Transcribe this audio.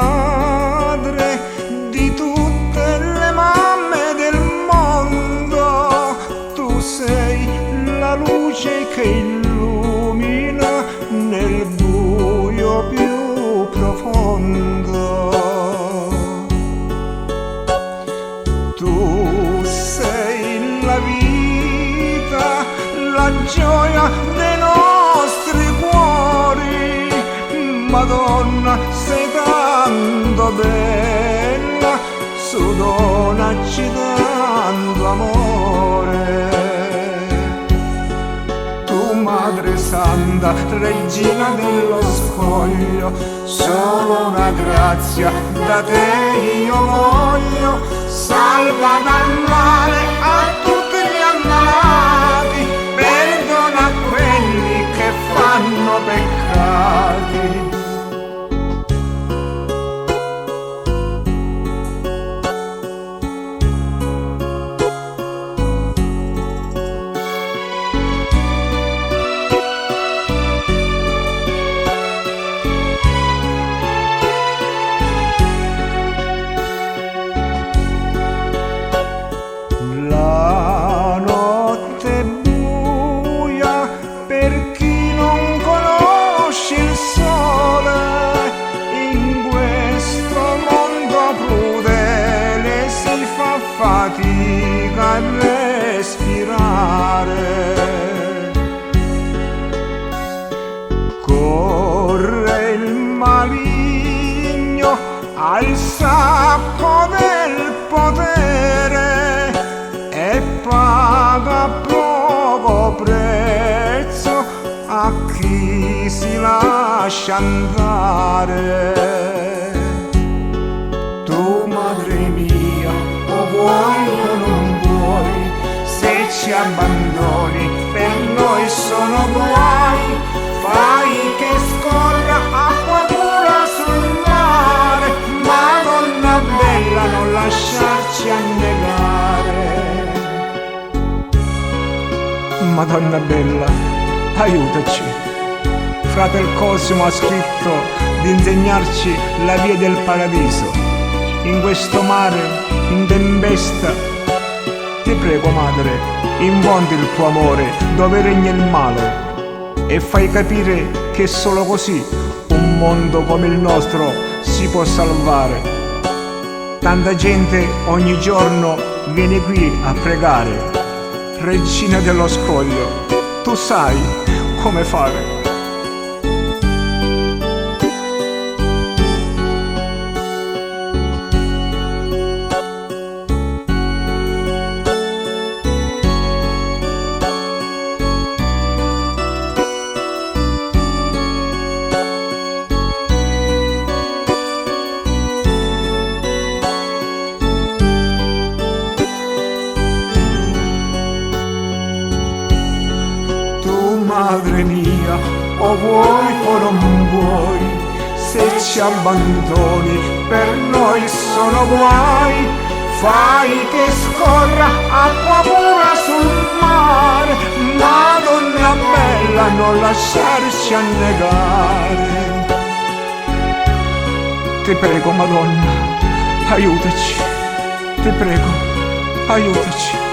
madre di tutte le mamme del mondo, tu sei la luce che illumina nel buio più profondo. Tu sei la vita, la gioia dei nostri cuori, Madonna sei tanto bella, su donaci tanto amore. Tu Madre Santa, Regina dello Scoglio, solo una grazia da te io voglio, salva dal male a tutti gli ammalati, perdona quelli che fanno peccati. La notte è buia per chi non conosce il sole, in questo mondo crudele si fa fatica a respirare. Corre il maligno al sacco del potere e paga poco prezzo a chi si lascia andare. Tu madre mia, o vuoi o non vuoi, se ci abbandoni per noi sono guai, fai che scorra acqua pura sul mare, Madonna bella non lasciarci annegare. Madonna bella, aiutaci. Fratel Cosimo ha scritto di insegnarci la via del paradiso. In questo mare, in tempesta, ti prego madre, infondi il tuo amore dove regna il male e fai capire che solo così un mondo come il nostro si può salvare. Tanta gente ogni giorno viene qui a pregare. Regina dello Scoglio, tu sai come fare. Tu madre mia, o vuoi o non vuoi, se ci abbandoni per noi sono guai, fai che scorra acqua pura sul mare, Madonna bella non lasciarci annegare. Ti prego Madonna, aiutaci, ti prego, aiutaci.